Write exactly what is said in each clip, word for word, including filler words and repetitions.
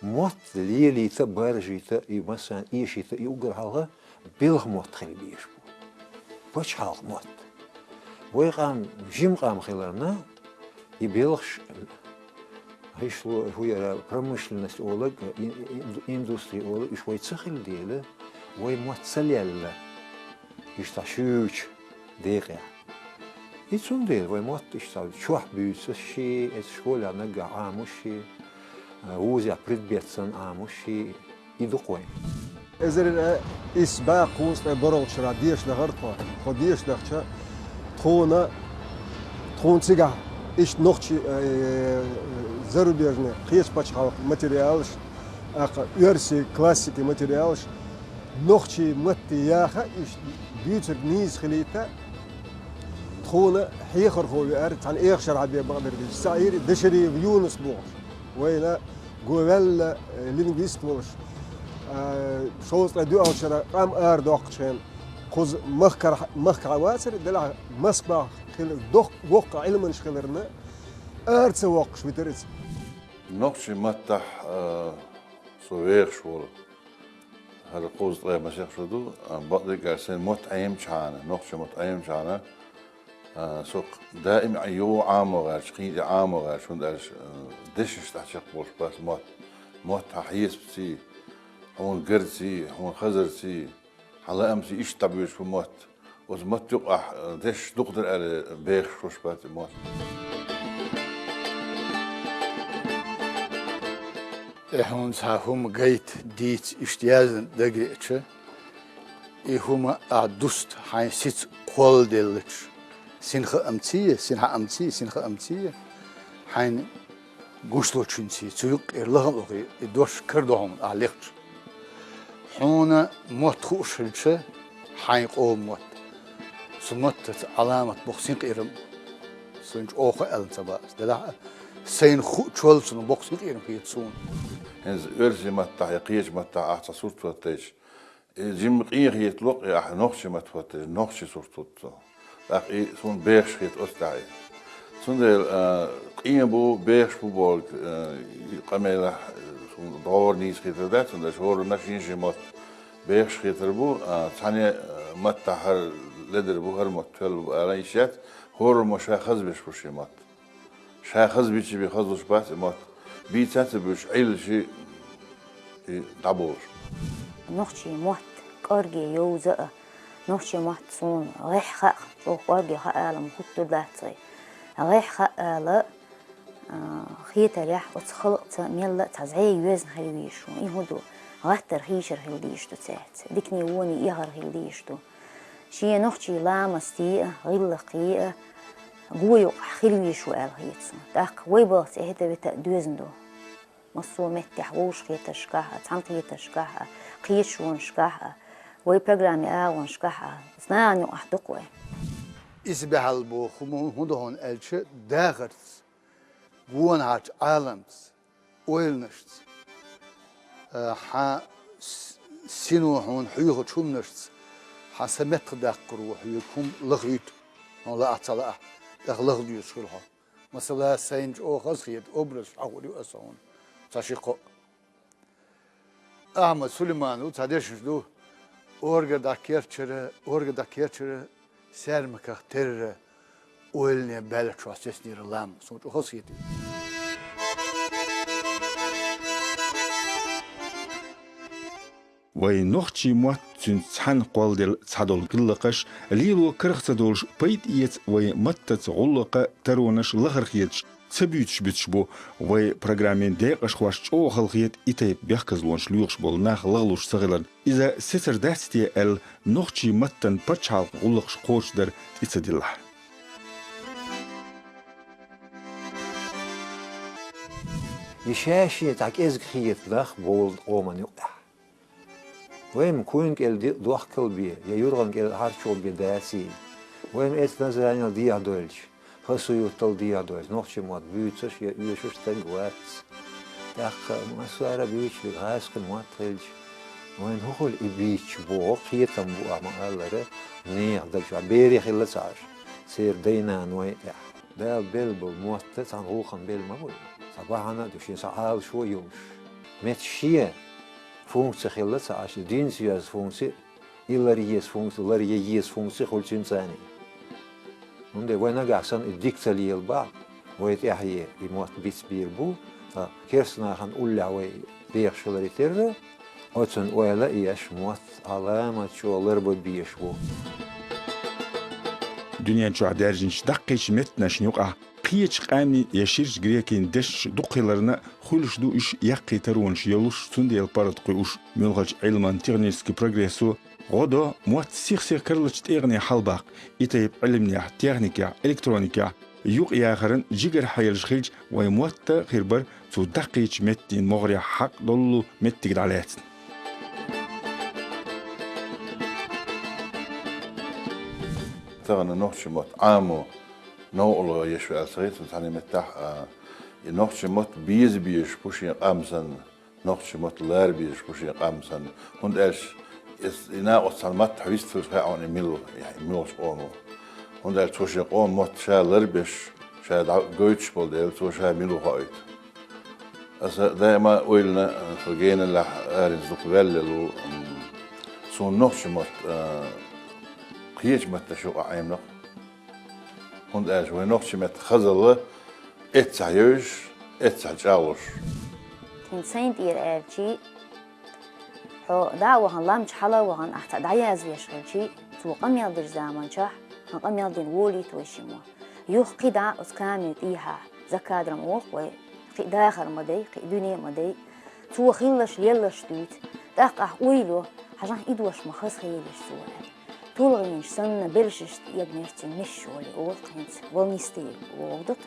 Мотт лелийта, баржийта, и массарна эшийта, и уггар хьалха белхан мотт хила безаш ба. Пачхьалкхан мотт. Вай къам жима къам хиларна, и белхаш, хӀишла хӀу яра промышленность олаг, ин-, ин-, индустри олаг, уж вай ца хила дела, вай мотт ца лелла. Иштта шуьйчу декъехь. И цундела вай мотт иштта чохь буьйцуш ши, эцу школехь наггахь Ӏамуш ши, вузехь предмет санна Ӏамуш ши, и ду-кх вайн. Эзар исс бӀе кхузткъе бархӀалгӀачу шарахь деша дахара тхо. Тхо деша дахча, тхуна, тхуна цигахь иштта нохчий, э, зарубежный, кхечу пачхьалкхан материалаш, тӀаккха оьрсийн классикин материалаш, нохчийн матте яха, иштта буьйцург нийса хилийта, тхуна хьехархо веара, цхьана эха шарахь бен бакъдерг дийцича, СаӀири Дашариев Юнус бохуш. Вайна говаьлла, э, лингвист волуш, а, шовзткъе доьалгӀачу шарахь къам арадоккхучу хенахь, кхуза махкара-, махкахь вацара, делахь Москвахь хилла доккха, воккха Ӏилманча хиларна, ара ца воккхуш витара иза. Нохчийн маттахь, а, со вехаш волу. ХӀара кхузткъе масех шо ду, а, бакъдерг аьлча, сайн мотт Ӏемачхьана, нохчийн мотт Ӏемачхьана, а, со даим а юха Ӏамо гӀерташ, кхин тӀе Ӏамо гӀерташ, хӀунда аьлча, а, дешнаш тӀехь чекхболуш бац мотт. Мотт хьан хьесапций, хьуна гарций, хьуна хазарций, хьан лаамций иштта дӀабоьдуш бу мотт. Оцу матта юкъахь, а, дешнаш дукха дара аьлла, бехаш хӀуш бац и мотт. И хьуна цхьа хӀума гайта, дийца иштта яздина дагеача, и хӀума ахь дуста хьайн сица кхолладеллачу синхаамций, синхаамций, синхаамций, хьайн гуш лочуьнций, цу юккъера лахана лохий, и дош карадо хьуна ахь лехча. Хьуна мотт хууш хилча, хьайн къоман мотт. Цу маттаца Ӏаламат бу-кх синкъерам. Сайна чӀогӀа аьлла ца бац. Делахь а, сайна хуучул цунах боккха синкъерам хета суна. ХӀинца оьрсийн маттахь я кхечу маттахь ахь цхьа сурт хӀоттайча, и жимма къен хета ло-кх, и ахь нохчийн матта хӀоттайча, нохчийн сурт хӀутту. ТӀаккха и суна бехаш хета оцу тӀехь и. Цундела, а, къен бу, бехаш бу бохург, а, и къамелехь, а, суна догӀур нийса хетар дац, цундела хӀоранна шен-шен мотт бехаш хетар бу, а, цхьана, а, маттахь хӀара ледара бу, хӀара мотт тоьлла бу ала йиш яц, хӀораммо ша хазбеш бу шен мотт. Ша хазбича бен хазлуш бац и мотт. Бийца ца буьйш, Ӏилла ши и дӀаболуш. Нохчийн мотт кӀорге йовза а, нохчийн мотт суна гӀехь хаьа, чӀогӀа кӀорге хаьа ала-м хӀуттур дац вай. ГӀехь хаьа ала, а, хетарехь оцу халкъаца мелла а цхьа зӀе йоьзна хила везаш ву. И хӀун ду? ГӀаттар хийшар хила дезаш ду цаьрца. Дикане воне эхар хила дезаш ду. Шен нохчийн ламастий а, гӀиллакхий а, го юкъахь хила везаш ву аьлла хета суна. ТӀаккха вай балхаца хӀета-вета а доьзна ду. Массо а меттехь вовшахкхетаршкахь а, цхьаьнакхетаршкахь а, кхеташонашкахь а, вай программин агӀонашкахь а, нахана юкъахь ду-кх вай. Иза баьхьал боху хӀума хӀун ду хьуна аьлча, дахарца, гонахьарчу Ӏаламца, ойланашца, а, хьан с-, сино хьуна хьоьхучу хӀуманашца, хьан са меттахдаккхаро хьоьга хӀума лахуьйту, хьуна лаахь а, ца лаахь а, тӀаккха лахадоьшуш хила хьо. Масала, сайна чӀогӀа хазахета образаш хьахуур ю аса хьуна, цхьа ши-кхоъ. Ахьмад Сулайманов цхьа дешнаш ду: оргар дӀакерчара, оргар дӀакерчара, Саьрмаках терра, ойлане баьллачохь сецнера лам. Суна чӀогӀа хазахета. Вайн нохчийн мотт, цуьнца цхьаьна кхолладелла цхьадолу гӀиллакхаш, лело карах ца долуш, пайда эца вайн маттаца гӀуллакх а, таронаш а лахара хеташ, ца буьйцуш буьтуш бу. Вайн программин декъашхошна чӀогӀа хала хета и тайпа бехказлонаш лоьхуш болу нах лахлуш ца хиларна. Иза сецар дац те аьлла, нохчийн маттан пачхьалкхан гӀуллакхаш кхочушдар тӀе ца диллахь. И ша-шен цхьа кӀезиг хета нах болу къоман юкъахь. Вай-м куйна кӀел ди-, дохкал бен, я юргӀан кӀел хьарчо бен даций. Вай-м эцу Назранел дехьадойлча, хасу юттал дехьадойлча, нохчийн мотт буьйцуш я оьшуш стаг вац. ТӀаккха массара а буьйцуш верг гӀазкхийн мотт хилча, вайна хӀун хуьлу и буьйцуш боху, кхетам бу ахьа ма-аллара, нехан даг чохь бере хилла ца Ӏаш, церан дай-нана вайн тӀехь. Дала белла болу мотт цхьана гӀуллакхана белла ма бу. Цхьа бахьана а ду шен, цхьа Ӏалашо а йолуш. Меттан шен функци хилла ца Ӏаш, динца йоьзна функци, и лар еза функци, лар е еза функци хуьлу цуьнан царна. ХӀунда вай нагахь санна и дика ца лелабахь, вай тӀаьхье и мотт бицбийр бу, ткъа керста нахана уллехь вай дехаш хиларе терра, оцунна ойла а еш, мотт Ӏаламатчо ларбан безаш бу. Дуьнен чохь даьржинчу даккхийчу меттанашна юкъахь кхечу къаьмнийн я ширачу грекийн дешнаш дукха хиларна, хуьлуш ду уьш яккхий таронаш йолуш, цундела паргӀат кхуьуш. Муьлххачу Ӏилман технически прогрессо гӀо до мотт сих-сиха карлачу тӀегӀане хьалабаккха. И тайпа Ӏилманехь, техникехь, электроникехь юкъаяхаран жигара хьелаш хилча, вайн мотт а хир бара цу даккхийчу меттийн могӀарехь хьакъ долу меттиг дӀалаьцна. Тахана нохчийн мотт Ӏамо новкъарло еш ваьлла ца хета цхьана меттехь, а, и нохчийн мотт беза безаш бу шен къам санна, нохчийн мотт лара безаш бу шен къам санна. ХӀунда аьлча иза, и накъост цхьана маттахь вистхуьлуш хаьа хьуна и мила ву, и муьлхачу къомо. ХӀунда аьлча цо шен къоман мотт ша ларбеш, ша дӀа гойтуш болу дела, цо ша мила ву хоуьйту. Аса даима ойлана, со геналлехь аренца дукха ваьлла ву, м, суна нохчийн мотт, а, кхечу меттанаш юкъахь Ӏемина-кх. ХӀунда аьлча вайн нохчийн меттан хазалла эццахь евзаш, эццахь чӀагӀлуш. ХӀинца сайна тӀера аьлчи, хьо дӀа а вахана, лам чу хьала а вахана, ахь цхьаъ дӀаязвеш хилчи, цо къамел дечу заманчохь, хьан къамел дина волийта вай шиммо. Юха кхидӀа оцу камера тӀехьа, за кадром олу-кх вай, кхин дахар ма дай, кхин дуьне а ма дай. Цо хилларш, лелларш дуьйцу. ТӀаккха ахь уйла йо, хьажахь и дош ма хаза хилийша цо аьлла. ТулгӀенаш санна, белшаш тӀегнарш цуьнан мисаш олий олу-кх хӀинца, волнистый боху ду-кх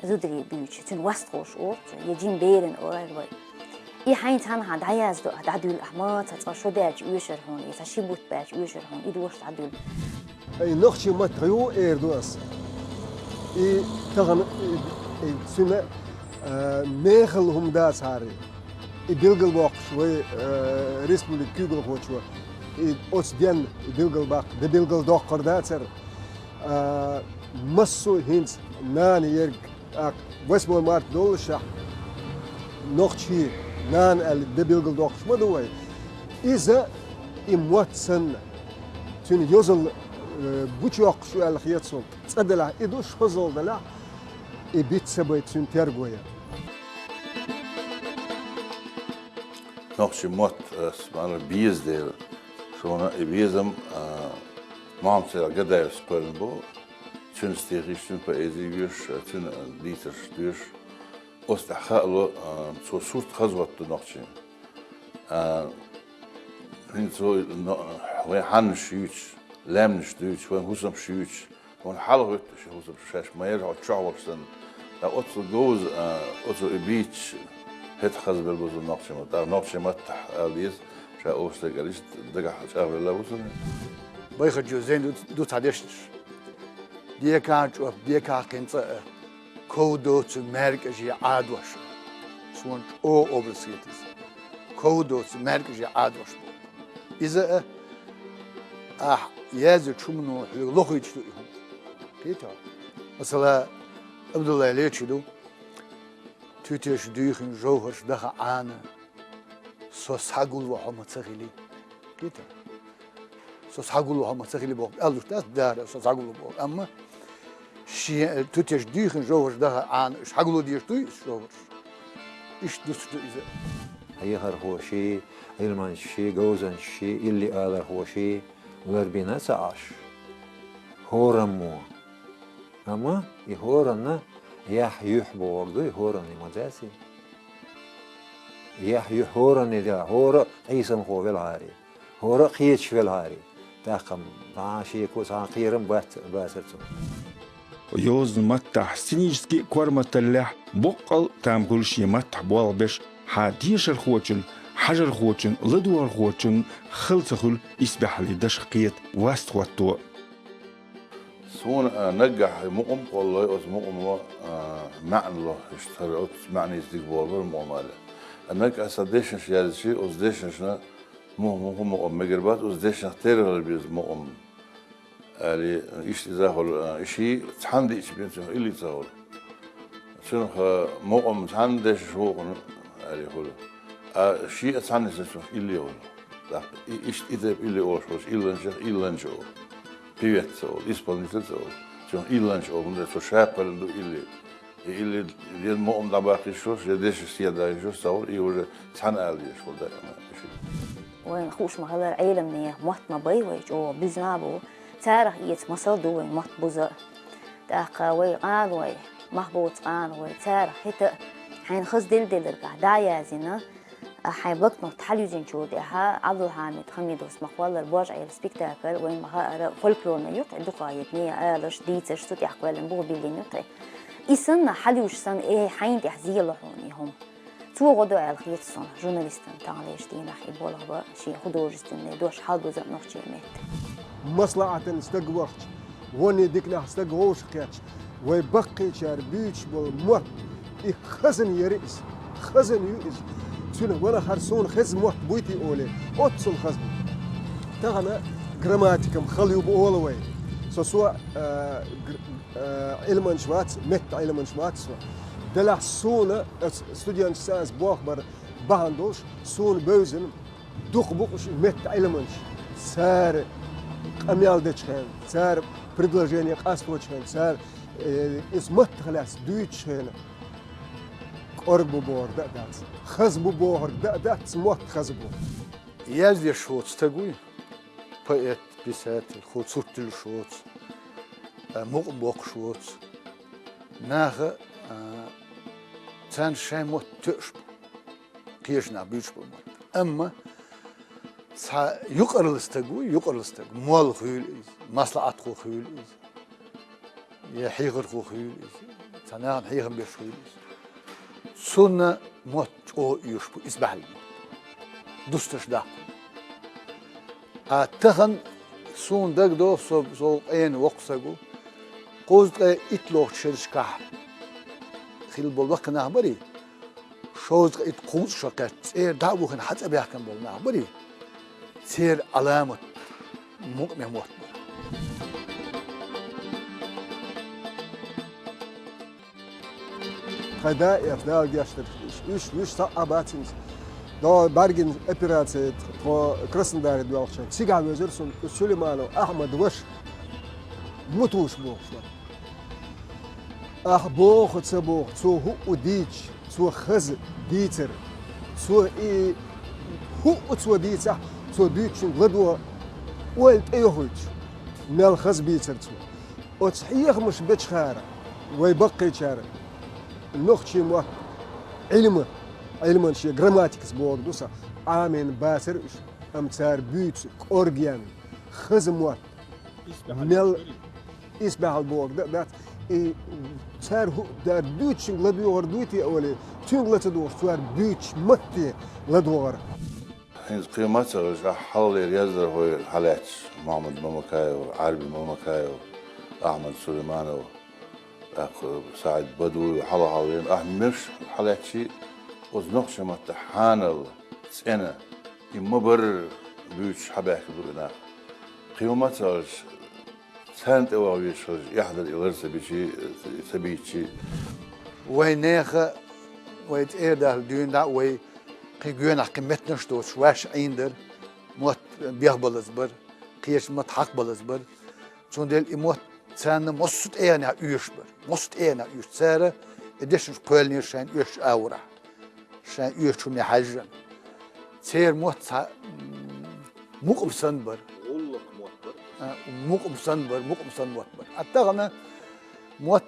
и. Зударий буьйцу, цуьнан васт хуьлуш олу-кх цо, я жима берана ойла вай. И хьайна цхьанхьа дӀаяздо ахь, дӀадуьллу ахь, маца цкъа шо даьлча оьшура хьуна, я цхьа ши бутт баьлча оьшура хьуна, и дош дӀадуьллу. И нохчийн маттах ю эр ду ас. И тахана, и, и цуьнан, а, мехала хӀума дацахьара. И билгалбоккхуш вай, а, республикан куьйгалхочо, и оцу денна билгалбаккха, де билгалдоккхур дацара. А, массо а хӀинца нана ерг, тӀаккха восьмое марта доллушехь, нохчий нана аьлла де билгалдоккхуш ма ду вай. Иза и мотт санна, цуьнан йозалла, э, гучуйоккхуш ю аьлла хета суна. ЦӀа делахь и ду, шозалла делахь, и биц ца байта цуьнан терго ян. Нохчийн мотт, ас ма-аллара, беза дела, суна и безам, а, Мохьмад-Сайлах Гадаевс кхоьллина бу, цуьнан стихаш, цуьнан поэзи йоьшуш, цуьнан дийцарш доьшуш. Оцу тӀехь хаало, а, цо сурт хаза хӀоттадо нохчийн. А, хӀинца цо но-, вайн хьаннаш юьйцуш, лаьмнаш дуьйцуш, вайн хӀусамаш юьйцуш, вайна хьалахӀоьтту шайн хӀусамаш, шаьш ма-ярра хьо чохь волуш санна. Ткъа оццул говза, а, оцу и бийцича, хӀетахь хаза белла бу цунна нохчийн мотт. ТӀаккха нохчийн маттахь ала деза, ша оцу стеган иштта дагахь чӀагӀвелла ву цунна. Байхаджиев Зейна ду, ду цхьа дешнаш. Декан чӀоп, декан кхин цӀа а, ков доцу маьркӀажийн Ӏадош. Суна чӀогӀа образ хета иза. Ков доцу маьркӀажийн Ӏадош боху. Иза а, ахь яздечу хӀумано хьоьга лохуьйтуш ду и хӀума. Кхетий хьо? Масала, Абдуллай Лечи ду: «Туьтеш дуьйхина жовхӀарш даха Ӏана, со схьагулван хьо ма ца хили». Кхетий хьо? «Со схьагулван хьо ма ца хили», боху, аьлла дац дара, со схьагулван боху. Амма шен туьтеш дуьйхина жовхӀарш даха Ӏана, уьш схьагулван дезаш дуй, уьш жовхӀарш? Иштта дуьсуш ду иза. Хьехархоший, Ӏилманчаший, говзанчаший, илли алархоший ларбина ца Ӏаш. ХӀораммо. Амма и хӀоранна яхь-юьхь бохург дуй, хӀоранна ма дац и. Яхь-юьхь хӀоранна де, хӀора а Ӏийсанхо велахьарий, хӀора а кхеташ велахьарий, тӀаккха-м цхьа а шеко, цхьа а кхерам бац-, бацара цунна. Йозанан маттахь, сценически корматаллехь боккъал там хуьлу шен маттахь болх беш, хьан дешархочун, хьажархочун, ладогӀархочун хала ца хуьлу исбаьхьаллин дашах кхета васт хӀотто. Суна, а, наггахь мукъам а кхоллой, оцу мукъамо, а, маьӀна ло, иштта хӀара оцу маьӀница дика болабар мукъам аьлла. А наггахь сан дешнаш яздичи, оцу дешнашна муха-муха мукъам мегар бац, оцу дешнех тера хила беза мукъам. Али, иштта иза хуьлу, а, и ший цхьаьна диъча бен цунах илли ца хуьлу. Цунах, а, мукъам цхьаьна дешнаш вукхунна, аьле хуьлу. А шиъ а цхьанна сацо илли хуьлу. ТӀаккха и, иштта и тайпа илли олуш волчу илланчех илланча олу. Певец ца олу, исполнитель ца олу. Цунах илланча олу, хӀунда аьлча цо шапарна ду илли. И илли я мукъам дӀабаккха йиш йолуш, я дешаш седа йиш йолуш ца хуьлу, и уже цхьана ала дезаш хуьлу даима. Вайна хууш ма-хиллара, Ӏеламнехан мотт ма бай вай, чӀогӀа буьзна а бу. Царах эца масал ду вайн мотт буза а. ТӀаккха вай къаной, мах боцу къаной, царах хӀета а хьайна хаза делла-делларг ахь дӀа а яздина, ахь хьайн блокнот хьалаюьзначул тӀаьхьа Ӏабдулхьамид Хамидовс ма-хиллара «Бож Ӏела» спектакль вайн ма-хаъара фольклорна ю-кх, дукха еза нехан алаш, дийцарш цу тӀехь кхоьллина буха биллина ю-кх. И санна, хьалаюьйш санна, э, хьайна тӀехь зен ло хьуна и хӀума. Цо гӀо до аьлла хета суна, журналистана таханлерчу дийнахь и болх бан, шен художественный дош хьалабуза нохчийн метта. МаслаӀатан стаг вахча, вонне диканехь стаг вовшахкхетча, вай баккхийчара буьйцуш болу мотт, и хазна яра иза, хазна ю иза. Цуьнан ванах хӀара суна хеза мотт буй те олий, оццул хаза бу. Тахана грамматикам хала ю бу олу вай. Со, со, а, гр-, а, Ӏилманча вац, меттан Ӏилманча вац со. Делахь суна, ас студенташца ас болх бар бахьана долуш, суна бевзина дукха бу уьш меттан Ӏилманчаш. Цара къамел дечу хенахь, цара предложение къасточу хенахь, цара, э, иза маттах лаьцна дуьйцучу хенахь, кӀорга бу бохург дан а дац, хаза бу бохург дан а дац, мотт хаза бу. Яздеш воцу стаг вуй, поэт, писатель, хӀу сурт туьллуш воцу, а, мукъам боккхуш воцу. Наха, а, царна шайн мотт тоьуш бу, кхечу наха буьйцуш болу мотт. Амма цхьа юкъаралла стаг вуй, юкъаралла стаг, молла хуьлу иза, маслаӀатхо хуьлу иза, я хьехархо хуьлу иза, цхьа нахана хьехам беш хуьлу иза. Цунна мотт чӀогӀа оьшуш бу, исбаьхьалла мотт. Дусташ даккха. Ткъа тахана суна дагадогӀу, со, со къена воккха стаг ву, кхузткъа ткъе итт лохучу шерашкахь хилла болу ваккха нах барий, шовзткъа итт кхузткъа шо кхетта, цӀера дӀа а вухина, хьан цӀа баьхкина болу нах барий, церан Ӏаламат мукъаме мотт бара. Тхайн даима Дала гечдерг, уьш, уьш схьа а бац иза. До бӀаьргина операци тхо Краснодаре доьлхучохь, цигахь везара суна Сулейманов Ахьмадан ваша, Мутуш бохуш вара. Ахь боху а ца боху, цо хӀуъу дийцча, цо хаза дийцар. Цо и хӀуъу цо дийцахь, цо дуьйцучуьнга ладогӀа ойла тӀейохуьйтуш, мел хаза бийцар цо. Оцу хьехамаш бечхьара, вай баккхийчара, нохчийн мотт, Ӏилма, Ӏилманче грамматикас бохург ду сан, Ӏамийна бацара уьш, амма цара буьйцу кӀоргенна, хаза мотт, мел исбаьхьалла бохург дан а дац, и цара хӀу-, дара дуьйцучуьнга ладоьгӀар дуй те олий, цуьнга ла ца догӀуш, цара буьйцучу матте ладогӀар. ХӀинца кхин ма ца хилча, ахь хьалхалера яздархой хьалаьцча, Мухьаммад Мамакаев, Ӏарби Мамакаев, Ахьмад Сулейманов, тӀаккха СаӀид Бадуев хьалха-хьалха веана, ахь меш хьалаьцчий, оцу нохчийн маттахь хьанал, цӀена, и ма-барра буьйцуш хьабаьхкина бу и нах. Кхин ма ца хилча, царна тӀе ваха везаш хилча, эхь дара и лар ца бичий, ца, ца бийцичий. Вайн нехан, вай цӀера дахла дуьйна дӀа а вай, кхин гоьнахь кхин меттанаш доцуш, ваьш Ӏийна дара, мотт бехбалаза бара, кхечу мотт хьакхбалаза бара. Цундела и мотт царна массо а тӀегӀанехь оьшуш бара, массо а тӀегӀанехь оьшуш. Цара и дешнаш кхоьллинера шайна оьшучу агӀорахь, шайна оьшучу хӀумане хьаьжжина. Церан мотт цхьа, м, мукъам санна бара. ГӀуллакх мотт бара. А, мукъам санна бара, мукъам санна мотт бара. А тахана мотт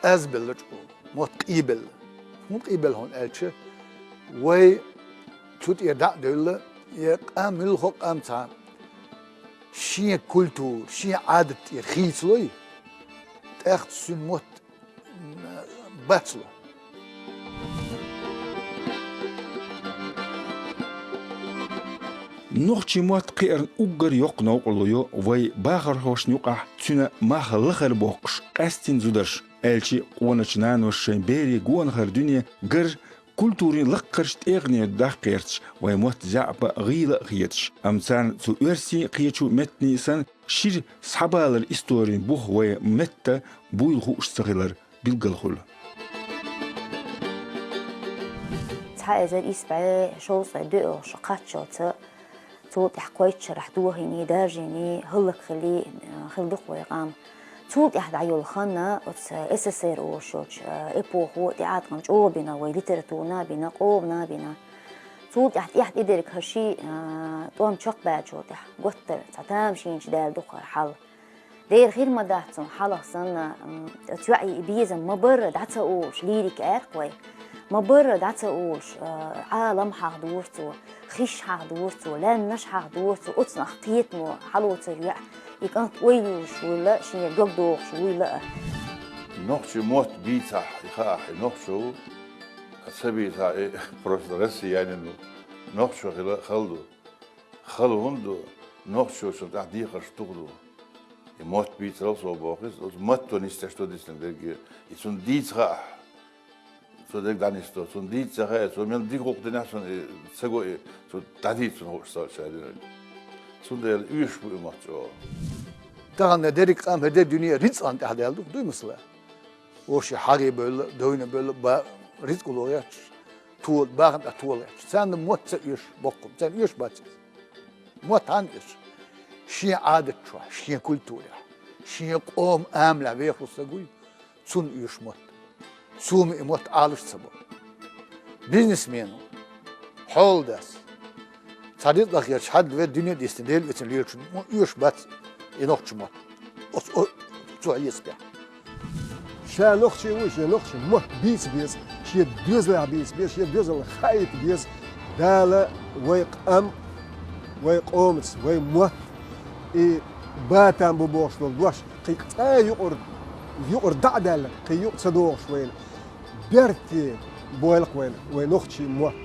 азбелла чӀогӀа, мотт къийбелла. ХӀунда къийбелла хьуна аьлча, вай цу тӀера дӀа а девлла, я къам, муьлхха а къам цхьа шен культура, шен Ӏадат тӀера хийцалой, тӀаккха цуьнан мотт бацло. Нохчийн мотт кхиарна уггар йоккха новкъарло йо вай бахархошна юкъахь, цуьнан мах лахара боккхуш къаьстина зударш, аьлча къоначу наноша шайн берийн гонахара дуьне гар культурин лаккхарчу тӀегӀане даха гӀерташ, вайн мотт заьӀап а, гӀийла а хеташ, амма царна цу оьрсийн, кхечу меттанийн санна, шира схьабалар историн бух вайн метта буйла хууш ца хилар билггал хуьлу. Хьаэзар исс бӀе шовзткъе доьалгӀа шо кхаччалца, цул тӀаьхьа кхойтта шарахь дохийний, даржийний, хӀаллакьхилий, э, хилла ду-кх вай къам. Цул тӀаьхьа дӀайолу хан оцу С С С Р олуш йолчу, э, эпохо тӀеӀаткъам чӀогӀа бина, вай литературна а бина, къомана а бина. Цул тӀаьхьа тӀехь тӀедерг хӀара ши, э, тӀом чекхбаьллачул тӀаьхьа, гуттар а цхьа тамашийна чу даьлла ду-кх хӀара хьал. Дера хир ма дац цунна хьалха санна, м, оцу йоӀе и безам ма-барра дӀа ца олуш, лирика аьлла-кх вай. Ма-барра дӀа ца олуш, а, Ӏалам хьахдора цо, хиш хьахдора цо, лаьмнаш хьахдора цо, оцунах кхетамо хьалоцург йоӀ, и кӀант ойла йолуш вуйла а, шен дог дохуш вуйла а. Нохчийн мотт бийцахь, и хаахь, и нохчо ву, а ца бийцахь, и просто россиянин ву. Нохчо хила хала ду. Хала хӀунда ду? Нохчочунна тӀехь дехарш туху ду. И мотт бийцарал со боху иза, оцу матто нисдеш ду дисина дерриге. И цунна дийца хаахь, цо дерг дӀанисдо. Цунна дийца ца хаахь, цо мел дика гӀуллакх динехь цунна и ца го и, цо дӀадийца цунна хууш ца хилча динарг. Цундела оьшуш бу и мотт чӀогӀа. Тахана дерриг къам, хӀара дерриг дуьне рицкъан тӀехь даьлла ду, дуй масала. Вовшийн хьагӀ бевлла, довна бевлла, ба-, рицкъ лоьхуш, тола, бахана тӀехь тола гӀерташ. Царна мотт ца оьшу боккха, царна оьшуш бац иза. Мотт хӀунда оьшу? Шен Ӏадат чохь, шен культурехь, шен къоман амалехь вехаш стаг вуй, цунна оьшу мотт. Цо-м и мотт Ӏалаш ца бо. Бизнесмено, хьолдас, цхьа рицкъ лахъярчу хьадве дуьне дисна, Дела вецна лелачун, ма оьшу бац и нохчийн мотт. Оцу, о-, цо хьесапехь. Ша нохчи ву, шен нохчийн мотт бийца беза, шен доьзалехь бийца беза, шен доьзална хаийта беза. Дала вай къам, вай къомаца, вай мотт, и батам бу бохуш долу дош, кхин цкъа а юкъара, юкъара дӀа а даьлла, кхин юкъа ца догӀуш вайна. Берте бойла-кх вайна, вай нохчийн мотт.